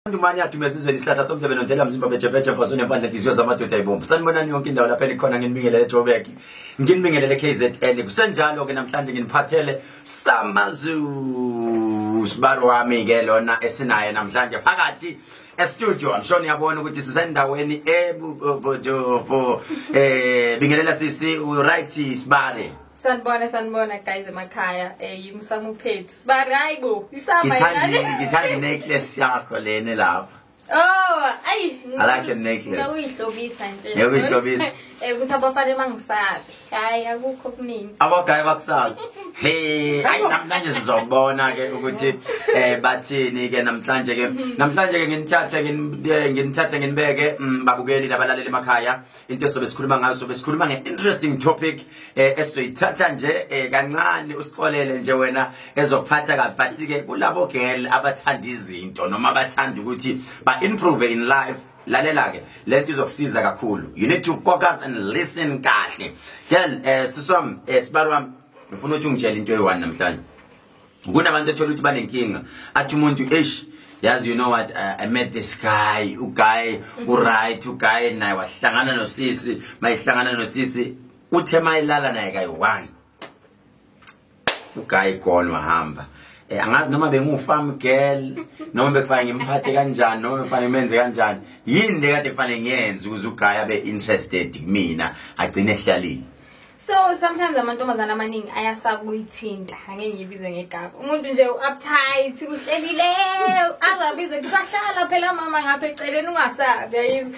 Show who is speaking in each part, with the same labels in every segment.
Speaker 1: Ndumane yadumeza izwe lisihlahla somdlebe nondela mzimba bejebeje mfazo nempandla inhliziyo zamadoda ayibomvu. Sanibonani yonke indawo lapha elikhona, nginibingelele Joburg, nginibingelele KZN. Kusenjalo ke namhlanje nginiphathele Samazu sibaro wami ke lona esinaye namhlanje phakathi e-studio. I'm sure niyabona ukuthi sisendaweni ebubobo. Bingelela sisi, right sibare.
Speaker 2: Sanibona, sanibona guys emakhaya. Yimusamuphethu. Sibari hayibo. Isama
Speaker 1: ngithanda i-necklace yakho lena lapha.
Speaker 2: Oh, ayi.
Speaker 1: I like your necklace.
Speaker 2: Ngiyuyihlobisa nje.
Speaker 1: Ngiyuyihlobisa.
Speaker 2: Ukuthi abafana bangisabi. Hayi, akukho kuningi.
Speaker 1: Abagayi bakusabi. Hey, ayi namhlanje sizobona ke ukuthi bathini ke namhlanje ke. Namhlanje ke nginithathe nginibeke babukeli nabalaleli emakhaya. Into sobe sikhuluma ngazo, sobe sikhuluma nge-interesting topic esizoyithatha nje kancane, usixolele nje wena ezophatha kabi ke kulabo girl abathanda izinto noma abathanda ukuthi ba improve in life. Lalela ke lento izokusiza kakhulu. You need to focus and listen kahle. Girl, siswami, sibari wami, ngifuna ukuthi ungitshele into eyi-one namhlanje. Kunabantu ethola ukuthi banenkinga, athi umuntu eish, yazi, you know what, I met this guy, uguy uright, uguy naye wahlangana nosisi, mayihlangana nosisi uthe mayilala naye kayi-one, uguy gone wahamba. Angazi noma bengu-farm girl noma bekufanele ngimphathe kanjani noma bekufanele ngimenze kanjani, yini le kade kufanele ngiyenze ukuze uguy abe interested kumina agcine ehlalile?
Speaker 2: So sometimes amantombazana amaningi ayasaba ukuyithinta, angeke ngiyibize ngegama. Umuntu nje uptight, uhlelile, azabize kuthiwa hlala phela mama ngapha eceleni, ungasabi, uyayizwa.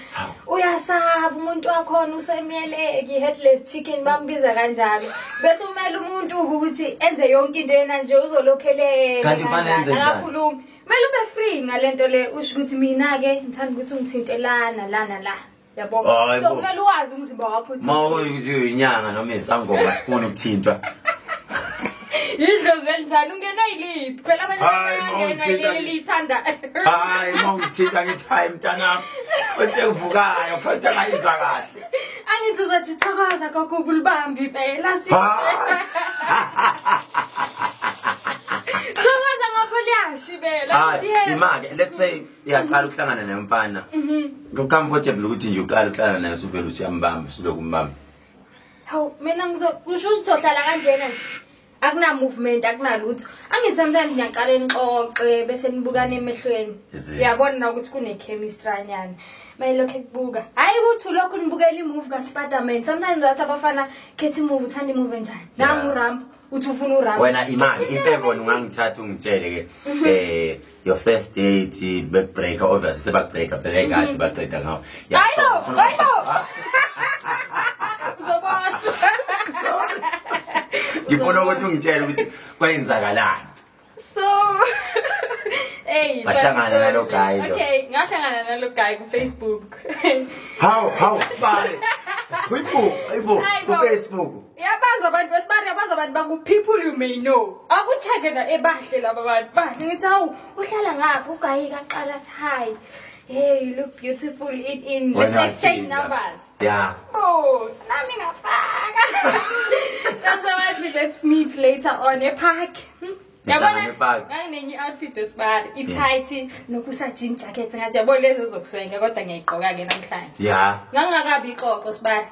Speaker 2: Uyasaba umuntu wakhona usemyeleki, headless chicken bambiza kanjalo. Bese umele umuntu ukuthi enze yonke into yena nje uzolokhelela.
Speaker 1: Kanti kufanele enze njani?
Speaker 2: Akakhulumi. Kumele ube free ngalento le, usho ukuthi mina ke ngithanda ukuthi ungithinte lana lana la. Yabo. So kumele uwazi umzimba wakho ukuthi
Speaker 1: uma uyinyanga noma isangoma sifuna ukuthintwa.
Speaker 2: Idlozi elinjani ungena yiliphi? Phela abanye bayangena yileli lithanda.
Speaker 1: Hayi, uma ungithinta ngithi hayi mntanami, kodwa uvukayo kodwa ngayizwa kahle.
Speaker 2: Angithi uzathi thokoza gogo ubulibambi phela si. Thokoza ngapho liyashibela.
Speaker 1: Imake, let's say uyaqala ukuhlangana nemfana. Ku-comfortable ukuthi nje uqala ukuhlangana naye usuvele usuyambamba, usuloku umbamba.
Speaker 2: Hawu, mina ngizokusho ukuthi uzohlala kanjena nje. Akuna movement, akunalutho. Angithi sometimes ngiyaqala nixoxe bese nibukana emehlweni. Uyabona na ukuthi kune chemistry anyana. Mayilokho ekubuka. Hayi ukuthi ulokhu nibukela imovie kaSpider-Man. Sometimes wathi abafana khetha imovie, uthanda imovie enjani? Nangu uRambo, uthi ufuna uRambo.
Speaker 1: Wena imali impebo ungangithatha ungitshele ke your first date back breaker, obviously sebak breaker phela engadi baqeda ngawo.
Speaker 2: Hayibo, hayibo. Uzoboshwa.
Speaker 1: Ngifuna ukuthi ungitshele ukuthi kwenzakalani.
Speaker 2: So hey,
Speaker 1: bahlangana nalo guy lo.
Speaker 2: Okay, ngahlangana nalo guy ku Facebook.
Speaker 1: How sibare. Hayibo, hayibo, ku Facebook.
Speaker 2: Yabazi abantu besibari, yabazi abantu baku people you may know. Akucheke na ebahle laba bantu. Bahle ngithi hawu uhlala ngaphi uguy kaqala athi hi. Hey, you look beautiful in let's exchange numbers.
Speaker 1: Yeah.
Speaker 2: Oh, nami ngafaka. That's why let's meet later on a park. Yabona nganginenye outfit esibali, i-tight nokusa jean jacket, ngathi yabo lezi ezokuswenga kodwa ngiyayigqoka ke namhlanje.
Speaker 1: Yeah.
Speaker 2: Ngangakabi ixoxo sibali.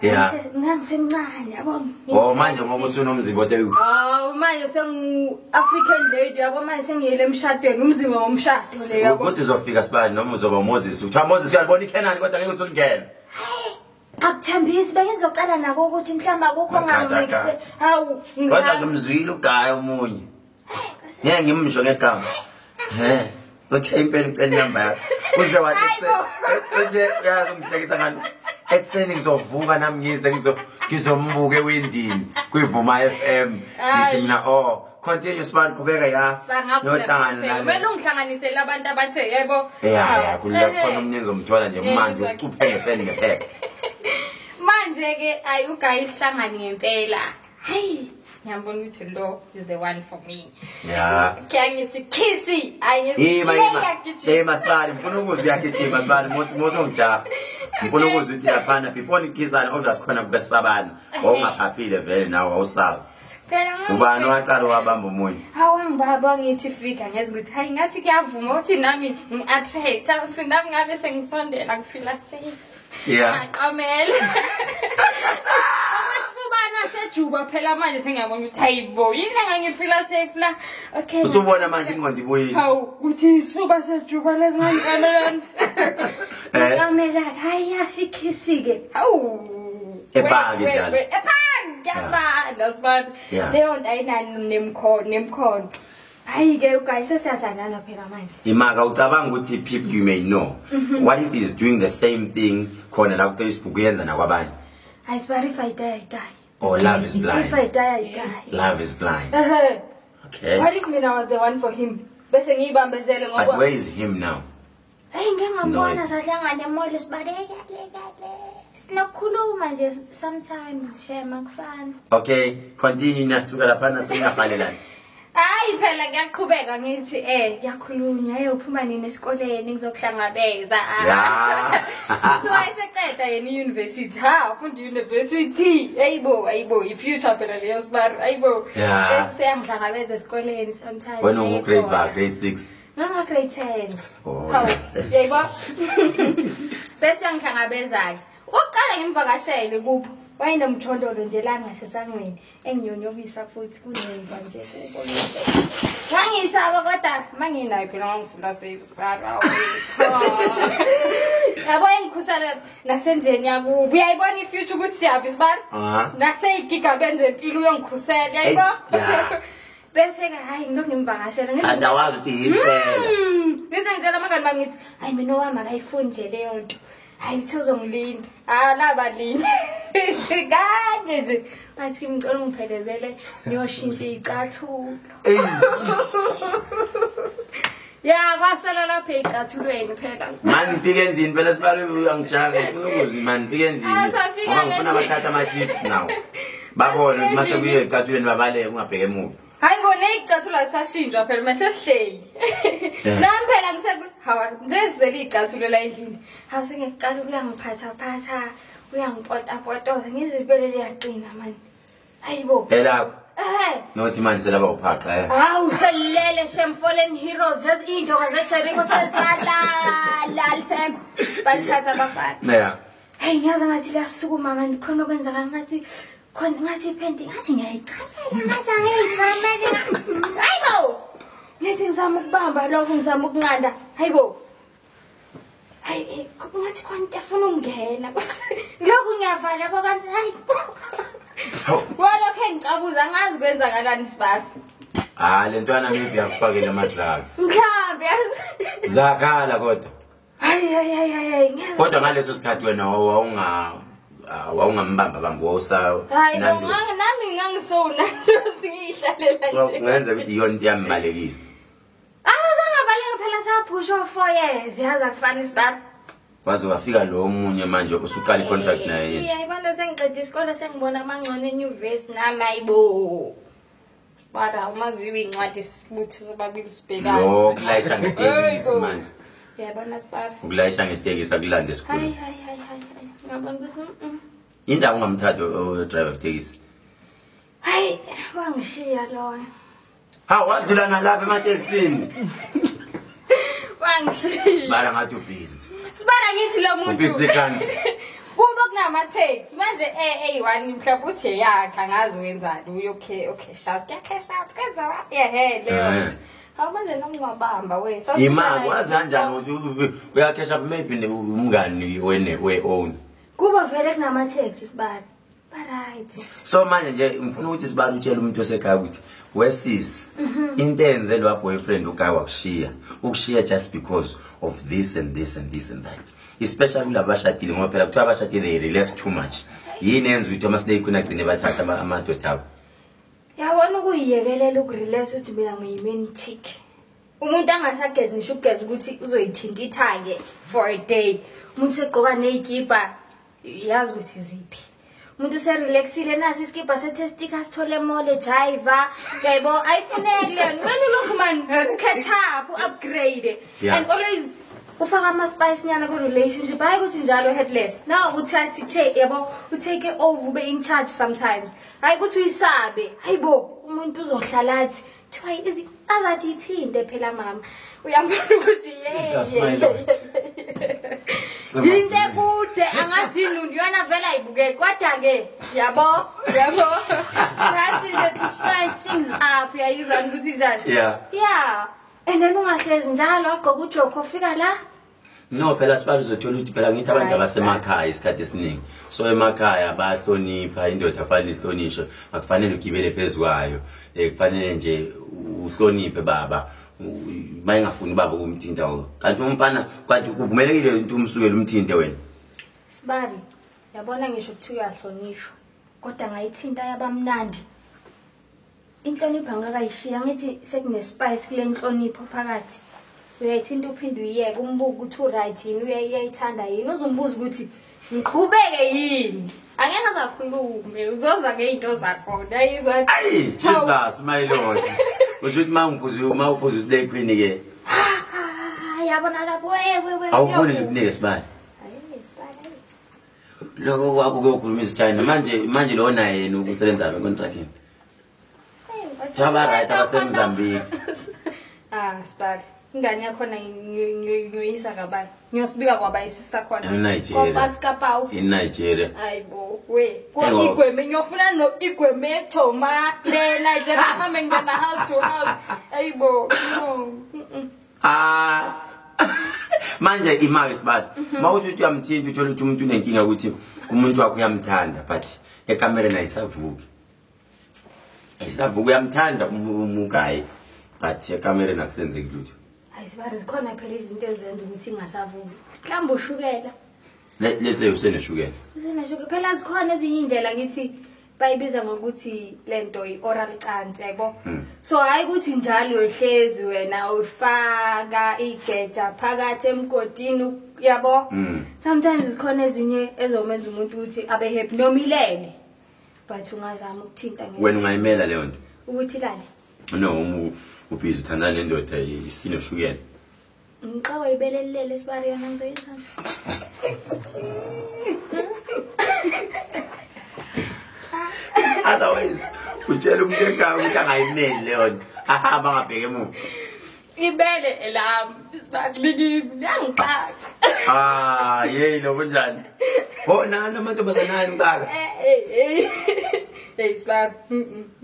Speaker 2: Ngangisemncane yabo.
Speaker 1: Oh manje ngoba usunomzimba ote.
Speaker 2: Oh manje sengu African lady yabo, manje sengiyele emshadweni, umzimba womshado le yabo.
Speaker 1: Kodwa uzofika sibali noma uzoba Moses. Uthiwa Moses uyalibona iKenani kodwa ngeke usulingena.
Speaker 2: Akuthembisi bengizocela nako ukuthi mhlamba akukho ngamikise. Hawu.
Speaker 1: Kodwa ngimzwile ugaya omunye. Ngeke ngimsho ngegama. Uthe impela ucela inamba yakho. Uze wathi uthe uyazi ungihlekisa ngani. Ekuseni ngizovuka nami ngize ngizombuka ewindini kwiVuma FM. Ngithi mina oh continue sibani qhubeka ya.
Speaker 2: Nohlangana nami. Kumele ungihlanganisele abantu abathe yebo.
Speaker 1: Yeah, kulula khona omunye ngizomthola nje manje ucuphe ngefeni ngephepha.
Speaker 2: Manje ke ayi uguy sihlangane ngempela. Hey, ngiyabona ukuthi lo is the one for me.
Speaker 1: Yeah.
Speaker 2: Ngithi kissy. Ayi
Speaker 1: ngithi. Hey, sibali ngifuna ukuzwa uyagijima sibali mothi ngijabha. Ngifuna ukuzwa ukuthi laphana before nikissana obviously khona kubesabana. Wawungaphaphile vele nawe awusazi.
Speaker 2: Phela
Speaker 1: Ubani waqala wabamba omunye?
Speaker 2: Hawu, ngibaba ngithi fika ngezwe ukuthi hayi, ngathi kuyavuma ukuthi nami ngi-attract, ukuthi nami ngabe sengisondela ngifila safe. Ngaqamela. Amasifubana sejuba phela manje, sengiyabona ukuthi hayibo, yini engangifila safe la? Okay.
Speaker 1: Usubona manje ingqondo ibuyile.
Speaker 2: Hawu, uthi isifuba sejuba lezi, ngangiqamela. Ngiqamela, hayi, yasho ikhisi-ke. Hawu.
Speaker 1: Epaki njalo.
Speaker 2: Epaki, kuyabanda sibani. Leyo nto ayinani nemkhono nemkhono. Hayi-ke uguys, sesiyathandana phela manje.
Speaker 1: Imaka, ucabanga ukuthi people you may know. What if he's doing the same thing khona la ku Facebook, uyenza nakwabanye?
Speaker 2: Hayi sibari, if I die, I die.
Speaker 1: Or love is blind.
Speaker 2: If I die, I die.
Speaker 1: Love is blind. Okay.
Speaker 2: What if mina was the one for him? Bese ngiyibambezele
Speaker 1: But
Speaker 2: ngoba
Speaker 1: where is him now?
Speaker 2: Hayi, ngeke ngambona.
Speaker 1: No.
Speaker 2: Sahlangana emall, sibaleka le le. Sinokukhuluma nje sometimes, shema kufana.
Speaker 1: Okay, continue, nasuka lapha singafalelana.
Speaker 2: Hayi phela kuyaqhubeka, ngithi kuyakhulunywa, hey, uphuma nini esikoleni ngizokuhlangabeza. Kuthiwa eseqeda yena i-university, ha, ufunda i-university. Hayibo, hayibo, i-future phela leyo sibari, hayibo. Bese seyangihlangabeza esikoleni sometimes.
Speaker 1: Wena ungu grade ba grade 6.
Speaker 2: Nganga grade 10.
Speaker 1: Oh.
Speaker 2: Hawu, yebo. Bese yangihlangabeza-ke. Okokuqala ngimvakashele kubo. Wayenomthondolo nje la ngasesangweni, enginyonyobisa futhi kunenja nje kubo. Ngangisaba kodwa manginayo phela ngangifunda safe sibari. Yabo, engikhusela nasenjeni yakubo. Uyayibona i-future ukuthi siyaphi sibari? Naseyigigabeni zempilo uyongikhusela, uyayibona?
Speaker 1: Eish, yeah.
Speaker 2: Bese-ke hhayi, ngilokhu ngimvakashela.
Speaker 1: And awazi ukuthi yisela.
Speaker 2: Ngize ngitshela abangani bami ngithi, hayi, mina owami akayifuni nje leyo nto. Hayi, uthe uzongilinda. Ah, nabalinda. Kanje nje. Ngathi ngicela ungiphelezele ngiyoshintsha iy'cathulo. Ya, kwasala lapha ey'cathulweni phela.
Speaker 1: Mani ngifike endlini phela sibari, uyangijaka, ngifuna ukuzi mani ngifike endlini.
Speaker 2: Ah, safika
Speaker 1: Ngoba ngifuna
Speaker 2: endlini.
Speaker 1: bathatha ama-tips now. Babone ukuthi mase kuye ecathulweni babaleke, ungabheki emuva.
Speaker 2: Hayi bo, ney'cathulo azisashintshwa phela mase sihleli. Nami phela ngiseku hawa nje sizele iy'cathulo la endlini. Hawu, sengiqala ukuyangiphathaphatha, uyangipota-potoza, ngizwe liyaqina mani. Hayi bo.
Speaker 1: Elakho.
Speaker 2: Ehhe.
Speaker 1: Nothi manje selaba uphaqa eh.
Speaker 2: Hawu, selele shem, fallen heroes, yazi iy'ndoka zeJericho sezalala lisekho. Balithatha abafana. Hey, ngiyazi ngathi liyasukuma mani, khona okwenzakala ngathi khona ngathi iphenti ngathi ngiyayichamela, ngathi angiyichameli. Hayibo! Ngithi ngizama ukubamba lokho, ngizama ukunqanda. Hayibo. Hayi, ngathi khona into efuna ukungena. Lokhu ngiyavala yabo kanje, hayibo.
Speaker 1: Hawu.
Speaker 2: Walokho engicabuza, angazi kwenzakalani sibali.
Speaker 1: Ah, le ntwana maybe yakufakela ama drugs.
Speaker 2: Mhlambe yazi.
Speaker 1: Zakhala kodwa.
Speaker 2: Hayi hayi hayi hayi, ngiyazi.
Speaker 1: Kodwa ngaleso sikhathi wena wawungambamba bamba wawusa
Speaker 2: Hayi bo,
Speaker 1: Nando's.
Speaker 2: Nami ngangisowunandosi ngiyihlalela nje.
Speaker 1: Kungenzeka ukuthi iyona into yambalekisa.
Speaker 2: Azangabaleka phela, saphushwa 4 years, yazi akufani isibali.
Speaker 1: Waze wafika lo omunye manje usuqala i-contract naye yethu.
Speaker 2: Uyayibona, sengiqeda isikole, sengibona amangcono enyuvesi nami, ayibo. Bara umaziwe incwadi sibuthi sobabili sibhekane.
Speaker 1: Lo kulayisha ngetekisi
Speaker 2: Hayibo.
Speaker 1: manje.
Speaker 2: Uyayibona sibali.
Speaker 1: Ukulayisha ngetekisi akulanda esikoleni.
Speaker 2: Hayi hayi hayi hayi. Ngiyabona ukuthi
Speaker 1: Indawo ungamthathi o driver wetekisi.
Speaker 2: Hayi, wangishiya loyo.
Speaker 1: Ha, wadlula nalapha ematekisini.
Speaker 2: Wangishiya.
Speaker 1: Sibala ngathi ubusy.
Speaker 2: Sibala ngithi lo muntu.
Speaker 1: Ufix ikhanda.
Speaker 2: Kuba kunama-taxi manje eyi-one mhlawumbe uthi eyakhe, angazi wenzani, uyo okay out, kuya-cash out, kwenziwa yehe leyo. Hawu, manje noma ungabamba we.
Speaker 1: Imali wazi kanjani ukuthi uya-cash up, maybe umngani wene we-own.
Speaker 2: Kuba vele kunama-taxi sibali. Ba-right.
Speaker 1: So manje nje ngifuna ukuthi sibali utshele umuntu osekhaya ukuthi wesisi into enze lo boyfriend uguy wakushiya, ukushiya just because of this and this and this and that. Especially kulabo abashadile, ngoba phela kuthiwa abashadile they relax too much. Yini enza ukuthi ama-slay queen agcine bathatha amadoda abo?
Speaker 2: Yabona, ukuyiyekelela ukurelax ukuthi mina ngiyi-main chick. Umuntu angasagezi ngisho ukugeza ukuthi uzoyithintitha-ke for a day. Umuntu segqoka ney'kipa, yazi ukuthi ziphi. Umuntu userelaxile, nasi isikibha sethe-sticker sithole emall ejiva. Yabo, ayifuneki leyo. Kumele ulokhu man u-catch up, u-upgrade. And always Ufaka ama-spice nyana ku-relationship, hhayi ukuthi njalo headless. Now ukuthi athi che yabo, u-take over, ube in charge sometimes. Hhayi ukuthi uyisabe. Hayibo, umuntu uzohlala athi kuthiwa azathi ithinte phela mama. Uyambona ukuthi
Speaker 1: Jesus, my Lord.
Speaker 2: Into ekude angathi inundu yona vele ayibukeki kodwa ke yabo yabo ngathi nje to spice things up, uyayizwa ukuthi njani?
Speaker 1: Yeah.
Speaker 2: Yeah. And then ungahlezi njalo agqoka ujoko ufika la.
Speaker 1: No, phela sibabi uzothola ukuthi phela ngithi abantu
Speaker 2: Hayi,
Speaker 1: abasemakhaya isikhathi esiningi. So emakhaya bayahlonipha, indoda kufanele ihlonishwe, akufanele ugibele phezu kwayo. Kufanele nje uhloniphe baba. Uma engafuni ubaba ukumthinta wena. Kanti umfana kanti kuvumelekile into umsukele umthinte wena.
Speaker 2: Sibari, yabona ngisho ukuthi uyahlonishwa. Kodwa ngayithinta yabamnandi. Inhlonipho angakayishiya, ngithi sekune spice kule nhlonipho phakathi. Uyayithinta uphinde uyiyeke, umbuke ukuthi u-right yini, uyayithanda yini, uzumbuza ukuthi ngiqhubeke yini. Angeke azakhulume, uzozwa ngey'nto zakhona, uyayizwa?
Speaker 1: Ayi, Jesus my Lord. Usho ukuthi uma uphuza uSlay Queen ke.
Speaker 2: Ah, yabona lapho, we.
Speaker 1: Awufuni ngikunike sibali.
Speaker 2: Hayi, sibali.
Speaker 1: Lokho kwakho kuyokhuluma isiChina. Manje lona yena usebenza lapha econtractini. Jaba right abaseMozambique.
Speaker 2: Ah, sibali. Ingane yakhona ngiyoyisa kabani? Ngiyosibika kwaba isisakhona.
Speaker 1: ENigeria.
Speaker 2: Kwapaskapawu.
Speaker 1: INigeria.
Speaker 2: Hayibo, we.
Speaker 1: Hey,
Speaker 2: Igweme ngiyofuna no igweme thoma le Nigeria hambe ngena house to house. Hayibo. No.
Speaker 1: Ah. Manje imali sibali. Mawuthi uthi uyamthinta uthola ukuthi umuntu unenkinga ukuthi umuntu wakhe uyamthanda but ekamereni ayisavuki. Ayisavuki, uyamthanda umugayi but ekamereni akusenzeki lutho.
Speaker 2: Hayi sibali, zikhona phela izinto ezenza ukuthi ingasavuki. Mhlawumbe ushukela.
Speaker 1: Let's say useneshukela.
Speaker 2: Useneshukela. Phela zikhona ezinye indlela ngithi bayibiza ngokuthi lento i-oral cancer, yabo. So hayi ukuthi njalo uyohlezi wena ufaka igeja phakathi emgodini, yabo. Sometimes zikhona ezinye ezomenza umuntu ukuthi abe happy noma ilele. But ungazama ukuthinta ngeke.
Speaker 1: Wena ungayimela leyo nto.
Speaker 2: Ukuthi lale.
Speaker 1: No, ubhizi uthandana nendoda isinoshukela.
Speaker 2: Ngixawa ibelelele sibari yona ngizoyenzani?
Speaker 1: Otherwise, utshela umuntu ekhaya ukuthi angayimeli leyo nto. Ahamba angabheki emuva.
Speaker 2: Ibele elami, sibari likimi, liyangixaka.
Speaker 1: Ah, yey lo kunjani? Ho nani amantombazane ayangixaka.
Speaker 2: Hey, sibari.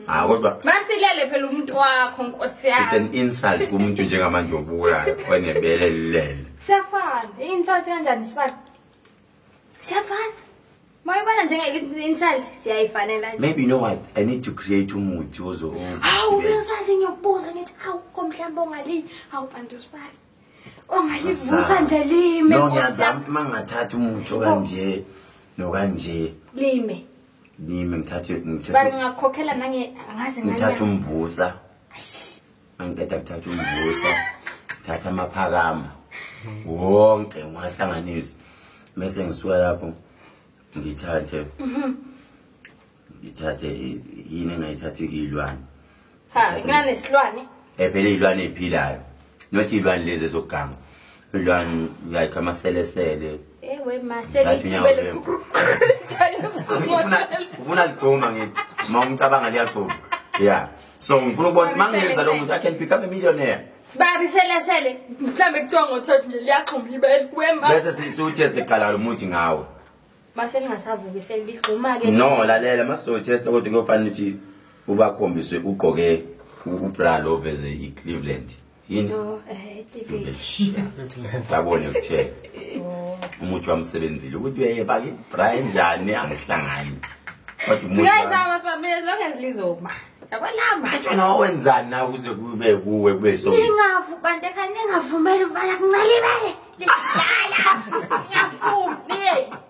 Speaker 1: Ah, kodwa
Speaker 2: masilele phela umuntu wakho nkosi yami.
Speaker 1: It's an insult kumuntu njengamanje obukayo onebele lele.
Speaker 2: Siyafana. Insult kanjani sibari? Siyafana. Mayibona njenge insult siyayifanela nje.
Speaker 1: Maybe you know what? I need to create umuthi ozo.
Speaker 2: Hawu, uyasazi ngiyokubuza ngithi hawu komhlamba ongali, hawu bantu sibari. Ongalivusa nje lime.
Speaker 1: No, ngiyazama ukuthi mangathatha umuthi okanje nokanje.
Speaker 2: Lime.
Speaker 1: Nime ngithathe
Speaker 2: Bari ngakhokhela nange angaze ngani.
Speaker 1: Ngithatha umvusa. Angiqeda kuthatha umvusa. Ngithatha amaphakama. Wonke ngiwahlanganisa. Bese ngisuka lapho ngithathe. Ngithathe yini engayithatha ilwane.
Speaker 2: Ha, ngane silwane.
Speaker 1: Phela ilwane ephilayo. Not ilwane lezi ezoganga. Ilwane like amaselesele.
Speaker 2: Ewe masele ithibele.
Speaker 1: Ufuna ligoma ngithi. Uma umcabanga liyagoma. Yeah. So ngifuna ukubona mangenza lo muntu I can become a millionaire.
Speaker 2: Sibari selesele. Mhlambe kuthiwa ngo-12 nje liyaxhuma ibele. Wema.
Speaker 1: Bese siwutest iqala lo muntu ngawe.
Speaker 2: Mase lingasavuki seligxuma ke.
Speaker 1: No, lalela masizotest kodwa kuyofanele ukuthi ubakhombise ugqoke ubra lo veze iCleveland. Yini?
Speaker 2: No, TV.
Speaker 1: Babone ukuthela. Umuthi wamsebenzile ukuthi uyayeba ke bra enjani angihlangani. Kodwa umuthi
Speaker 2: Singayizama sibamile as long as lizoma. Yabo lama.
Speaker 1: Wena wenzani na ukuze kube kuwe kube so.
Speaker 2: Ningavu bantu ekhaya ningavumeli uvala kuncela ibele. Lisidala. Ngiyavumi.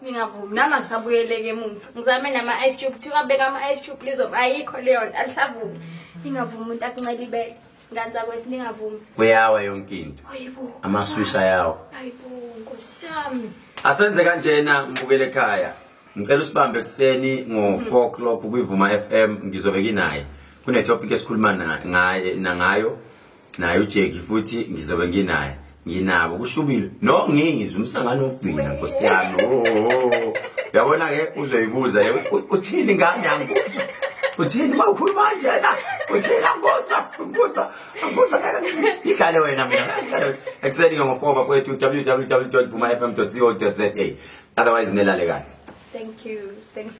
Speaker 2: Ningavumi nami ngisabuyeleke emuva. Ngizame nama ice cube kuthiwa beka ama ice cube lizoba ayikho leyo nto alisavuki. Ningavumi umuntu akuncela ibele. Nganza kwethu ningavumi.
Speaker 1: Kuyawa yonke into.
Speaker 2: Hayibo.
Speaker 1: Amaswisha yawo.
Speaker 2: Hayibo nkosi yami.
Speaker 1: Asenze kanjena mbukele ekhaya. Ngicela usibambe ekseni ngo4 o'clock kwiVuma FM ngizobe nginaye. Kune topic esikhuluma ngaye nangayo. Naye uJackie futhi ngizobe nginaye. Nginabo kushubile. No ngizwe umsangano wokugcina Nkosi yami. Oh. Uyabona ke uzoyibuza le uthini ngane angikuzwa. Uthini mawukhuluma kanjena? Uthini angikuzwa? Angikuzwa. Angikuzwa ngidlale wena mina. Ngidlale. Ekuseni ngo4 bafowethu www.vumafm.co.za. Otherwise nilale kahle.
Speaker 2: Thank you. Thanks.